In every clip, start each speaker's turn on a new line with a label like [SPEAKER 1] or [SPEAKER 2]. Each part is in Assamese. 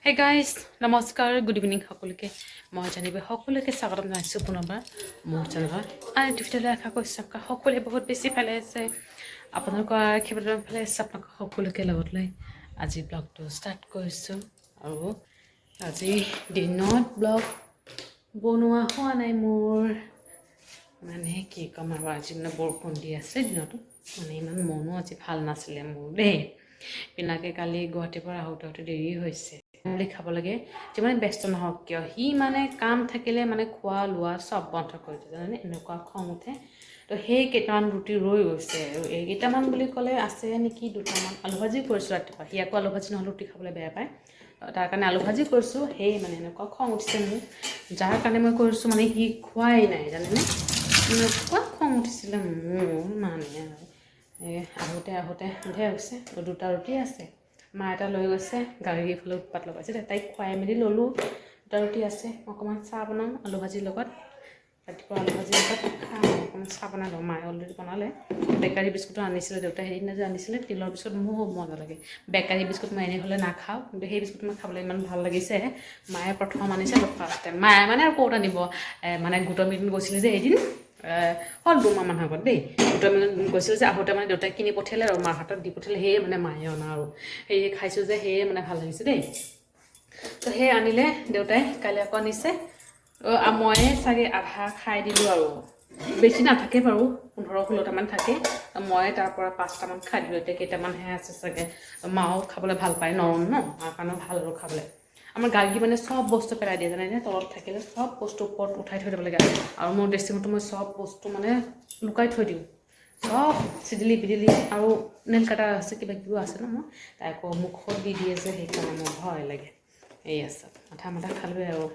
[SPEAKER 1] হে গাইজ, নমস্কাৰ, গুড ইভিনিং সকলোকে। মই জানিব সকলোকে স্বাগতম জনাইছোঁ পুনৰবাৰ মোৰ চেনেলত। আন এটি ভিডিঅ'লৈ আশা কৰিছোঁ আপোনালোক সকলোৱে বহুত বেছি ভালে আছে। আপোনালোকৰ আশীৰ্বাদৰ ভালে আছে। আপোনালোক সকলোকে লগত লৈ আজি ব্লগটো ষ্টাৰ্ট কৰিছোঁ। আৰু আজি দিনত ব্লগ বনোৱা হোৱা নাই মোৰ। মানে কি ক'ম আৰু, আজি মানে বৰষুণ দি আছে দিনতো, মানে ইমান মনো আজি ভাল নাছিলে মোৰ দেই। পিনাকে কালি গুৱাহাটীৰ পৰা আহোঁতে আহোঁতে দেৰি হৈছে বুলি খাব লাগে। যিমানে ব্যস্ত নহওক কিয়, সি মানে কাম থাকিলে মানে খোৱা লোৱা চব বন্ধ কৰি দিয়ে, জানেনে? এনেকুৱা খং উঠে। তো সেই কেইটামান ৰুটি ৰৈ গৈছে আৰু এই কেইটামান বুলি ক'লে আছে নেকি দুটামান। আলু ভাজি কৰিছোঁ ৰাতিপুৱা। সি আকৌ আলু ভাজি নহ'লে ৰুটি খাবলৈ বেয়া পায়। তাৰ কাৰণে আলু ভাজি কৰিছোঁ। সেই মানে এনেকুৱা খং উঠিছে মোৰ, যাৰ কাৰণে মই কৰিছোঁ, মানে সি খোৱাই নাই, জানেনে? এনেকুৱা খং উঠিছিলে মোৰ মানে। আৰু এই আহোঁতে আহোঁতে সন্ধিয়া হৈছে। দুটা ৰুটি আছে, মা এটা লৈ গৈছে, গাড়ী এইফালে উৎপাত লগাইছে। তাইক খুৱাই মেলি ল'লোঁ। দুটা ৰুটি আছে, অকণমান চাহ বনাম আলু ভাজিৰ লগত। ৰাতিপুৱা আলু ভাজিৰ লগত খাম। অকণমান চাহ বনাই লওঁ। মায়ে অলৰেডি বনালে। বেকাৰী বিস্কুটো আনিছিলে দেউতাই সেইদিনা যে আনিছিলে, তিলৰ বিস্কুট, মোৰ মজা লাগে। বেকাৰী বিস্কুট মই এনেই হ'লে নাখাওঁ, কিন্তু সেই বিস্কুট মই খাবলৈ ইমান ভাল লাগিছে। মায়ে প্ৰথম আনিছে, ফাৰ্ষ্ট টাইম। মায়ে মানে আৰু ক'ত আনিব, মানে গোটৰ মিটিং গৈছিলে যে এদিন, হ'ল 2 মাহমান আগত দেই। গোটৰ মিটিং গৈছিলে যে, আহোঁতে মানে দেউতাই কিনি পঠিয়ালে আৰু মাৰ হাতত দি পঠিয়ালে। সেয়ে মানে মায়ে অনা আৰু সেয়ে খাইছোঁ যে, সেয়ে মানে ভাল লাগিছে দেই। তো সেই আনিলে দেউতাই, কালি আকৌ আনিছে। ময়ে চাগে আধা খাই দিলোঁ আৰু বেছি নাথাকে বাৰু, 15-16টামান থাকে। মই তাৰ পৰা পাঁচটামান খাই দিলোঁ। এতিয়া কেইটামানহে আছে চাগে। মাও খাবলৈ ভাল পায়, নৰম ন, মাৰ কাৰণেও ভাল আৰু খাবলৈ। আমাৰ গাৰ্গী মানে চব বস্তু পেলাই দিয়ে, জানেনে? তলত থাকিলে চব বস্তু ওপৰত উঠাই থৈ দিব লাগে। আৰু মোৰ ড্ৰেছিং ৰুমটো মই চব বস্তু মানে লুকাই থৈ দিওঁ, চব চিদিলি বিদিলি। আৰু নেল কাটাৰ আছে, কিবা কিবিও আছে ন মোৰ। তাই আকৌ মুখত দি দিয়ে যে, সেইকাৰণে মোৰ ভয় লাগে। এই আছে, আধা মাথা খালোৱে আৰু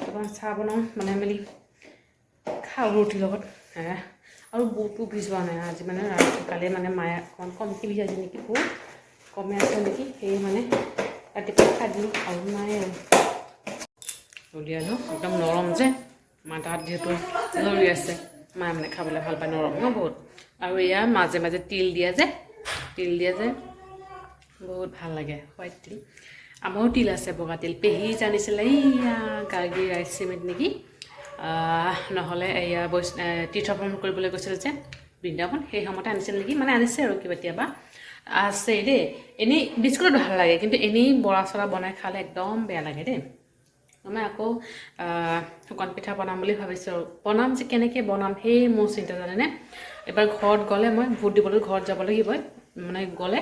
[SPEAKER 1] অকণমান চাহ বনাওঁ, বনাই মেলি খাওঁ ৰুটিৰ লগত। আৰু বুটো ভিজোৱা নাই আজি। মানে ৰাতি কালি মানে মায়ে অকণমান কমকৈ ভিজাইছে নেকি, বুট কমে আছে নেকি, সেয়ে মানে ৰাতিপুৱা খাই দিলোঁ আৰু নাই। আৰু উলিয়ালোঁ, একদম নৰম যে। মা তাত যিহেতু লৰি আছে, মায়ে মানে খাবলৈ ভাল পায়, নৰম ন বহুত। আৰু এয়া মাজে মাজে তিল দিয়া যে, তিল দিয়া যে বহুত ভাল লাগে, হোৱাইট তিল। আমাৰো তিল আছে, বগা তিল। পেহী জানিছিলে, এইয়া গাৰ্গী ৰাইচ চিমেণ্ট নেকি, নহ'লে এয়া তীৰ্থ ভ্ৰমণ কৰিবলৈ গৈছিল যে বৃন্দাবন, সেই সময়তে আনিছিল নেকি, মানে আনিছে আৰু কেতিয়াবা আছে দেই। এনেই বিস্কুটত ভাল লাগে, কিন্তু এনেই বৰা চৰা বনাই খালে একদম বেয়া লাগে দেই। মই আকৌ শুকান পিঠা বনাম বুলি ভাবিছোঁ। আৰু বনাম যে, কেনেকৈ বনাম সেই মোৰ চিন্তা, জানেনে? এবাৰ ঘৰত গ'লে, মই ভোট দিবলৈ ঘৰত যাব লাগিবই, মানে গ'লে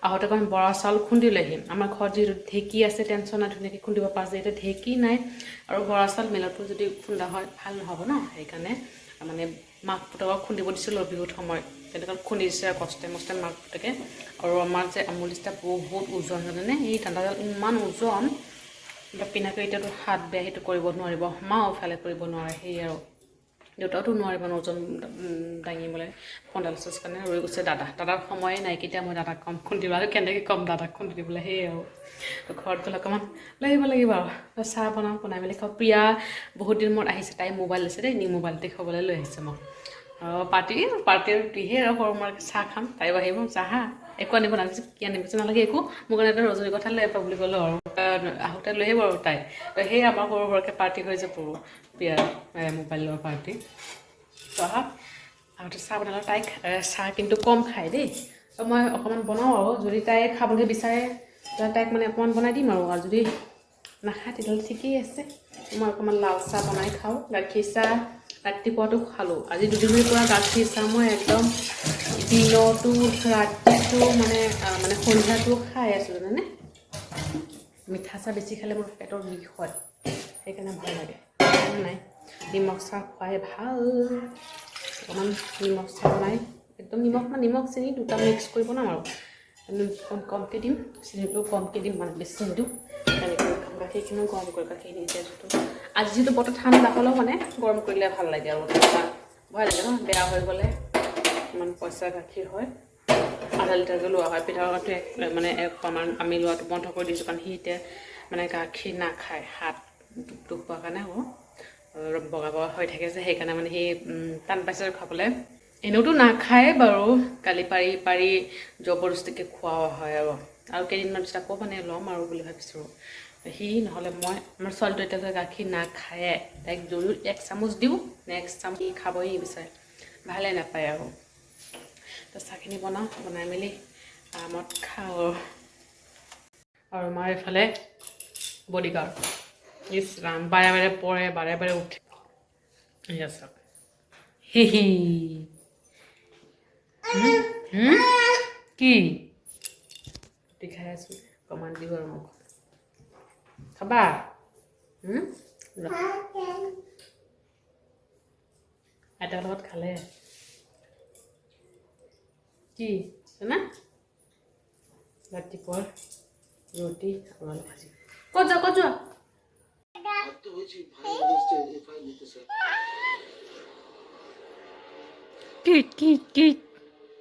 [SPEAKER 1] আহোঁতে অকণমান বৰা চাউল খুন্দি লৈ আহিম। আমাৰ ঘৰত যিহেতু ঢেঁকী আছে, টেনশ্যন নাই, ধুনীয়াকৈ খুন্দিব পৰা যায়। এতিয়া ঢেঁকী নাই আৰু বৰা চাউল মিলতো যদি খুন্দা হয় ভাল নহ'ব ন। সেইকাৰণে মানে মাক পুতেকক খুন্দিব দিছিলোঁ বিহুত সময়ত, তেনেকুৱা খুন্দি দিছে আৰু কষ্টে মষ্টে মাক পুতেকে। আৰু আমাৰ যে আমুলিষ্টা বহুত ওজন, জানেনে? এই দাণ্ডাডাল ইমান ওজন। পিনাকে এতিয়াতো হাত বেয়া, সেইটো কৰিব নোৱাৰিব। মাও ইফালে কৰিব নোৱাৰে, সেই আৰু দেউতাওতো নোৱাৰিব ন ওজন দাঙিবলৈ। পণ্ডালছৰ কাৰণে ৰৈ গৈছে দাদা। দাদাৰ সময়ে নাই। কেতিয়া মই দাদাক কম খুন্দিব আৰু কেনেকৈ ক'ম দাদাক খুন্দি দিবলৈ, সেয়ে আৰু। তো ঘৰত গ'লে অকণমান লৈ আহিব লাগিব। আৰু চাহ বনাওঁ, বনাই মেলি খাওঁ। প্ৰিয়া বহুত দিন মূৰত আহিছে, তাই মোবাইল লৈছে দেই, নিউ মোবাইল দেখুৱাবলৈ লৈ আহিছে মোক। পাৰ্টি পাৰ্টি আৰু কিহে আৰু, সৰু মৰুকৈ চাহ খাম। তাইও আহিব। চাহ একো আনিব নালাগে, কি আনিব নালাগে একো, মোৰ কাৰণে এটা ৰজনীগন্ধা লৈ আহিবা বুলি ক'লোঁ। আৰু আহোঁতে লৈ আহিব আৰু তাই। তো সেই আমাৰ সৰু সৰুকৈ পাৰ্টি হৈ যাব প্ৰিয়াৰ মোবাইলৰ পাৰ্টি। তো আহক, আহোঁতে চাহ বনালোঁ। তাইক চাহ কিন্তু কম খায় দেই। তো মই অকণমান বনাওঁ আৰু যদি তাই খাবলৈ বিচাৰে তেতিয়া তাইক মানে অকণমান বনাই দিম আৰু যদি নাখায় তেতিয়াহ'লে ঠিকেই আছে। মই অকণমান লাল চাহ বনাই খাওঁ। গাখীৰ চাহ ৰাতিপুৱাটো খালোঁ। আজি দুদিন ধৰি পূৰা গাখীৰ চাহ মই একদম দিনতো ৰাতিটো মানে মানে সন্ধিয়াটো খাই আছোঁ, জানেনে? মিঠা চাহ বেছি খালে মোৰ পেটৰ বিষ হয়, সেইকাৰণে ভাল লাগে নাই। নিমখ চাহ খোৱাই ভাল। অকণমান নিমখ চাহ বনাই একদম নিমখ মানে নিমখ চেনি দুটা মিক্স কৰি বনাম আৰু অকণ কমকৈ দিম, চেনিটো কমকৈ দিম, মানে বেছি নিদিওঁ। তেনেকৈ খাম। গাখীৰখিনিও গৰম কৰি, গাখীৰখিনি এতিয়া যিটো আজি যিটো বতৰ ঠাণ্ডা হ'লেও মানে গৰম কৰিলে ভাল লাগে। আৰু ঠাণ্ডা ভয় লাগে ন বেয়া হৈ গ'লে, ইমান পইচা গাখীৰ হয়, আধা লিটাৰকৈ লোৱা হয়। পিঠাটো এক মানে এক পোৱামান আমি লোৱাটো বন্ধ কৰি দিছোঁ, কাৰণ সি এতিয়া মানে গাখীৰ নাখায়। হাত দুখ দুখ পোৱাৰ কাৰণে হ'ব, বগা বগা হৈ থাকে যে, সেইকাৰণে মানে সি টান পাইছে আৰু খাবলৈ। এনেওতো নাখায়ে বাৰু, কালি পাৰি পাৰি জবৰদস্তিকৈ খোৱা হয় আৰু। আৰু কেইদিনমান পিছত আকৌ মানে ল'ম আৰু বুলি ভাবিছোঁ। সি নহ'লে মই, আমাৰ ছোৱালীটো এতিয়ালৈকে গাখীৰ নাখায়ে। তাইক যদিও এক চামুচ দিওঁ, নেক্সট চামুচ সি খাবই নিবিচাৰে, ভালে নাপায় আৰু। তো চাহখিনি বনাওঁ, বনাই মেলি আৰামত খাওঁ আৰু আমাৰ এইফালে বডিগাৰ্ড, ইছ ৰাম, বাৰে বাৰে পৰে, বাৰে বাৰে উঠে। এয়া চাওক, হি হি হুম, কি ৰুটি খাই আছোঁ, অকণমান দিব আৰু মোক। খাবা? ল। আইতাৰ লগত খালে কি না? ৰাতিপুৱাৰ ৰুটি আৰু আলু ভাজি। ক'ত যোৱা, ক'ত যোৱা?
[SPEAKER 2] তো হয়েছি ভাই এগেনস্টে এফআইআর নিতে স্যার।
[SPEAKER 1] কি কি কি?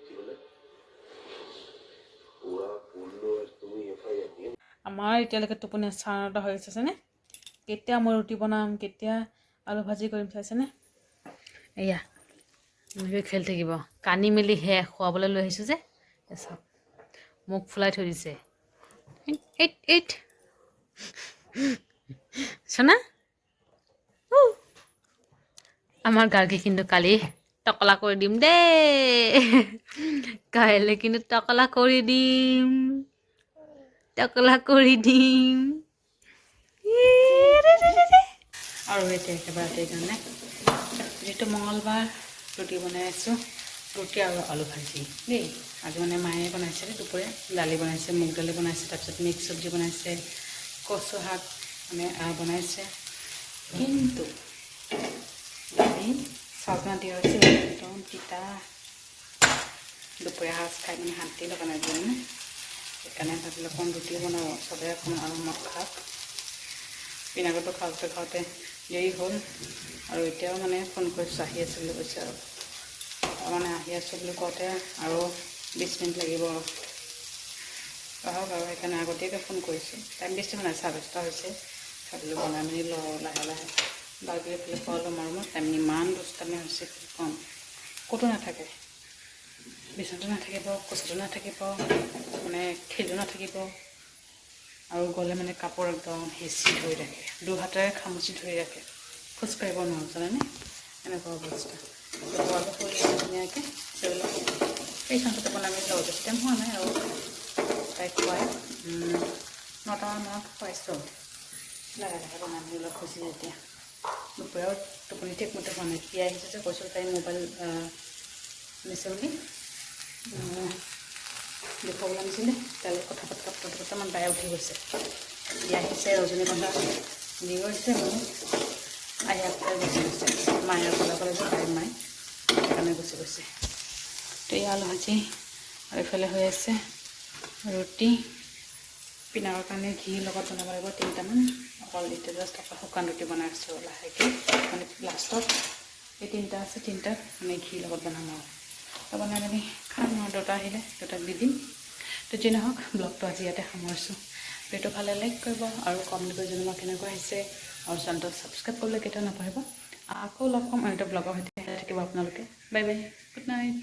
[SPEAKER 2] কি বলে ওরা বললো আর তুমি এফআইআর নিয়ে
[SPEAKER 1] আমাৰ এতিয়ালৈকে টোপনি 9:30 হৈ আছেনে? কেতিয়া মই ৰুটি বনাম, কেতিয়া আলু ভাজি কৰিম, চাইছেনে? এয়া এনেকৈ খেলি থাকিব। কানি মেলি শেষ, খুৱাবলৈ লৈ আহিছোঁ যে, এই চাওক, মোক ফুলাই থৈ দিছে। এইট এইট চোনা। উ। আমাৰ গাৰ্গী কিন্তু কালি টকলা কৰি দিম দেই। কাইলৈ কিন্তু টকলা কৰি দিম, টকলা কৰি দিম। আৰু এতিয়া একেবাৰে ৰাতিৰ কাৰণে, যিহেতু মঙলবাৰ, ৰুটি বনাই আছোঁ, ৰুটি আৰু আলু ভাজি দেই। আজি মানে মায়ে বনাইছে দুপৰীয়া, দালি বনাইছে, মুগ দালি বনাইছে, তাৰপিছত মিক্স চব্জি বনাইছে, কচু শাক মানে বনাইছে। কিন্তু দালি চাজনা দিয়া হৈছে, একদম তিতা। দুপৰীয়া সাজ খাই মানে শান্তি লগা নাই মানে। সেইকাৰণে ভাবিলোঁ অকণ ৰুটি বনাওঁ, চবে অকণমান আৰামত খাওক। পিনাকতো খাওঁতে খাওঁতে দেৰি হ'ল আৰু এতিয়াও মানে ফোন কৰিছোঁ, আহি আছোঁ বুলি কৈছে। আৰু মানে আহি আছোঁ বুলি কওঁতে আৰু 20 মিনিট লাগিব আৰু আহক আৰু। সেইকাৰণে আগতীয়াকৈ ফোন কৰিছোঁ। টাইম বেছি হোৱা নাই, 10:30 হৈছে। ভাবিলোঁ বনাই মেলি লওঁ লাহে লাহে। বাকী এইফালে খোৱা ল'ম আৰু মই টাইম। ইমান দুষ্টামি হৈছে, কি ক'ম! ক'তো নাথাকে, বিচনাতো নাথাকিব, কোচতো নাথাকিব, মানে খেলিও নাথাকিব। আৰু গ'লে মানে কাপোৰ একদম হেঁচি ধৰি ৰাখে, দুহাতেৰে খামুচি ধৰি ৰাখে, খোজকাঢ়িব নোৱাৰোঁ, জানেনে? এনেকুৱা অৱস্থা। খোৱাটো হৈ গৈছে ধুনীয়াকৈ। সেইবিলাক এই চাঞ্চতে বনাই মেলি লওঁ। বেছি টাইম হোৱা নাই আৰু তাইক খুৱাই 9টামান মানত খুৱাইছোঁ। লাহে লাহে বনাই মেলি অলপ হৈছে। যেতিয়া দুপৰীয়াও টোপনি ঠিকমতে হোৱা নাই। পিয়াই আহিছে যে, কৈছোঁ তাই মোবাইল নিছে বুলি, দেখুৱাবলৈ আনিছিলে। তাই লগত কথা পাতি পাতি পাতি আমাৰ বায়ে উঠি গৈছে। বিয়া আহিছে, ৰজনীগন্ধা দি গৈছে মোক। আহি আগফালে গুচি গৈছে। মায়ে অকলে অকলে যে, তাইৰ মায়ে সেইকাৰণে গুচি গৈছে। তো এই আলু ভাজি আৰু এইফালে হৈ আছে ৰুটি। পিনাকৰ কাৰণে ঘি লগত বনাব লাগিব তিনিটামান। অকল এতিয়া জাষ্ট অকল শুকান ৰুটি বনাই আছোঁ। লাহেকৈ মানে লাষ্টত এই তিনিটা আছে, তিনিটাত মানে ঘি লগত বনাম আৰু তো বনাই মেলি খাম আৰু দেউতা আহিলে দেউতাক দি দিম। তো যি নহওক, ব্লগটো আজি ইয়াতে সামৰিছোঁ। ভিডিঅ'টো ভালে লাইক কৰিব আৰু কমেণ্ট কৰি জনাব কেনেকুৱা হৈছে আৰু চেনেলটো ছাবস্ক্ৰাইব কৰিবলৈ কেতিয়াও নাপাহৰিব। আকৌ লগ পাম আৰু এটা ব্লগৰ সৈতে। থাকিব আপোনালোকে। Bye bye, good night.